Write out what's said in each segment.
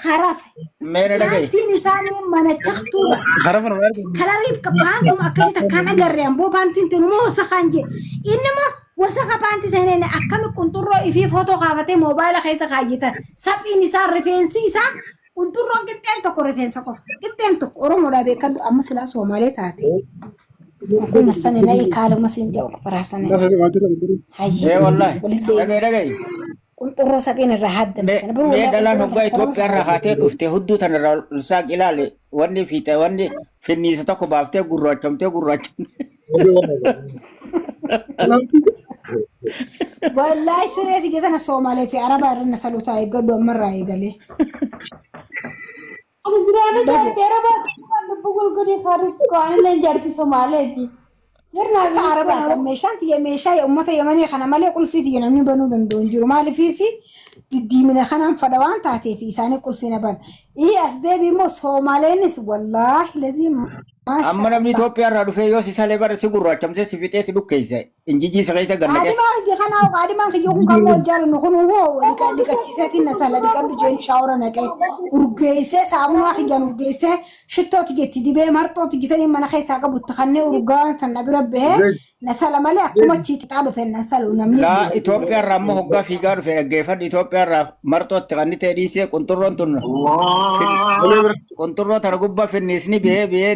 Harafe. Mee na dhaga'i. Paantiin isaanii manachaqtuudha. Harafa nama arginu. Kalariif paantuma akkasii takkaan agarre amboo paantiin tun immoo wasakaan jee. Inni immoo wasaka paantii seeneen akkami qunxurroo ifii footoo kaafatee moobaayila keessa kaayyatan. Saphiin isaa, rifeensi isaa, qunxurroon qixxeen tokko rifeensa qofa. Qixxeen tokko Oromoodhaa beekadhu, amma silaa Soomaalee taate. Kun sani na kaaluma siin jedhu faraasanii. Hayyee. Ee wallaahi. Walillee Dhaga'i, dhaga'i. qunxurroo saphiin irraa haddame Mee sana biroo mee wallaahi dhalaan qunxurroo hoggaa tokko Oromoo Itoophiyaa irraa fakkaata. kaatee dhufte hudduu tana irraa ol saaq ilaale, wanni fiixe, wanni finniisa tokko baaftee gurraachamtee gurraachamtee. Wallaahi siree si geessana Soomaalee fi Arabaa irra na saluutaa eeggadhu ammarraa eegalee. Ani duraanii Dhabe. jaartii Arabaa kan lubbuu gulgudii Faris koo, anillee jaartii Somaaleeti. Garnaa Akka Arabaa kan meeshaan tiyya meeshaa uummata Yamanii kana malee qulfii tiyya namni banuu danda'u hin jiru. Maaliifi diddiimina kanaan fadha waan taateef isaanii qulfii na bana. Ii as deebi immoo Soomaaleenis wallaahi lazii maasha Amma namni Allah. Itoophiyaa irraa dhufee yoo si salee bara si gurraachamsee, si fixee, si dhukkeesse, injijii si keessa gannaqee. Qaadimaa kiyya kanaa, qaadimaan kiyya kun kan wal jaalannu kun hoo dhiqachiiseetiin na sala dhiqadhu jeen shower naqee urgeessee, saamunaa kiyyaan urgeessee, shittootti jetti dibee, marxootti jitanii mana keessaa qabutti kanneen urgaan sana bira bahee na sala malee akkuma achii xixaa dhufeen na salu namni. Laa, Itoophiyaa irraa ammoo hoggaa fiigaa dhufe, dhaggeeffadhu, Itoophiyaa irraa marxootti kan ta'e dhiisee qunxurroon tun qunxurroo tana gubbaa finniisni bahee bahee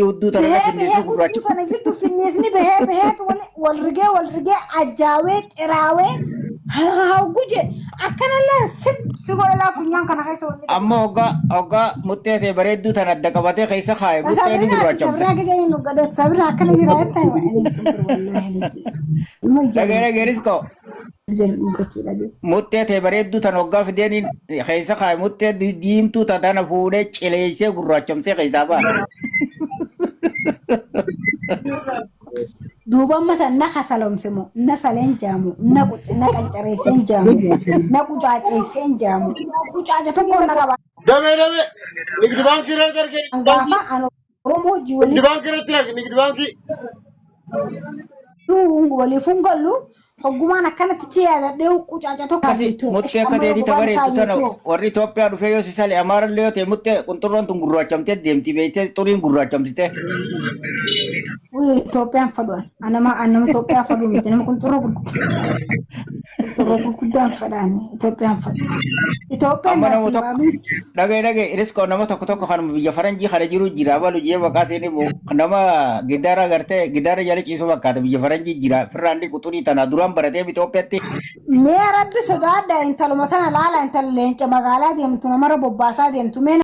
hudduu tana irra Bahee finniisni bahee gurraacha. Hudduu tana gidduu finniisni bahee baheetu wal rigee, wal rigee, ajaawee xiraawee hawguje akkanallee sib si godha laa funyaan kana keessa wanni qabu. Amma hoggaa muxxee ta'e bareedduu tana adda qabatee keessa kaa'e, muxxee ni Sabrina, gurraachamte. Sabrina gisee nu gadhat Sabrina akkana jira jettan ani tun wallahi lasi. Ilma Dhagee, dhagee, Riskoo. jedhu dhugachuudha jedhu. Muxxee ta'e bareedduu tana hoggaa fideeniin keessa kaa'e, muxxee diimtuu tana fuudhee cileessee gurraachamsee keessaa ba'a. Duuba amma san na kasalomse moo na saleen jaamu, na na qancareesseen jaamu, na qucaaceesseen jaamu, qucaaca tokkoon na qaba. Damee, damee, Nigdi Baankii irratti argee. Gaafa an Oromoo hojii Nigdi waliin Baankii irratti arge, Nigdi Baankii. Waliif hin gallu, hoggumaan akkanatti chi yaadadhee qucaaca tokko. Akkasi muxxee akka ta'eetii ta bareeddu tana warri Itoophiyaa dhufee yoo si sale, Amaarallee yoo ta'e, muxxee qunxurroon tun gurraachamtee deemti beektee, xuriin gurraachamsite. Itoophiyaan fadhuan anama anama Itoophiyaa fadhuu miti, nama qunxurroo gurguddaa, qunxurroo gurguddaan fadhaan Itoophiyaan fadhu. Itoophiyaan Amma nama jaartii tokko baabii. Dhagaye, dhagaye, Riskoo, nama tokko tokko kanuma biyya faranjii kana jiru jira, balu jee maqaa seeni nama gidaara gartee gidaara jala ciisu fakkaata, biyya faranjii jira, firraan dhiqu xurii tana duraan baratee Itoophiyaatti. Mee Rabbi sodaadha, intaluma tana laala, intala leenca magaalaa deemtu, namarra bobbaasaa deemtu mee.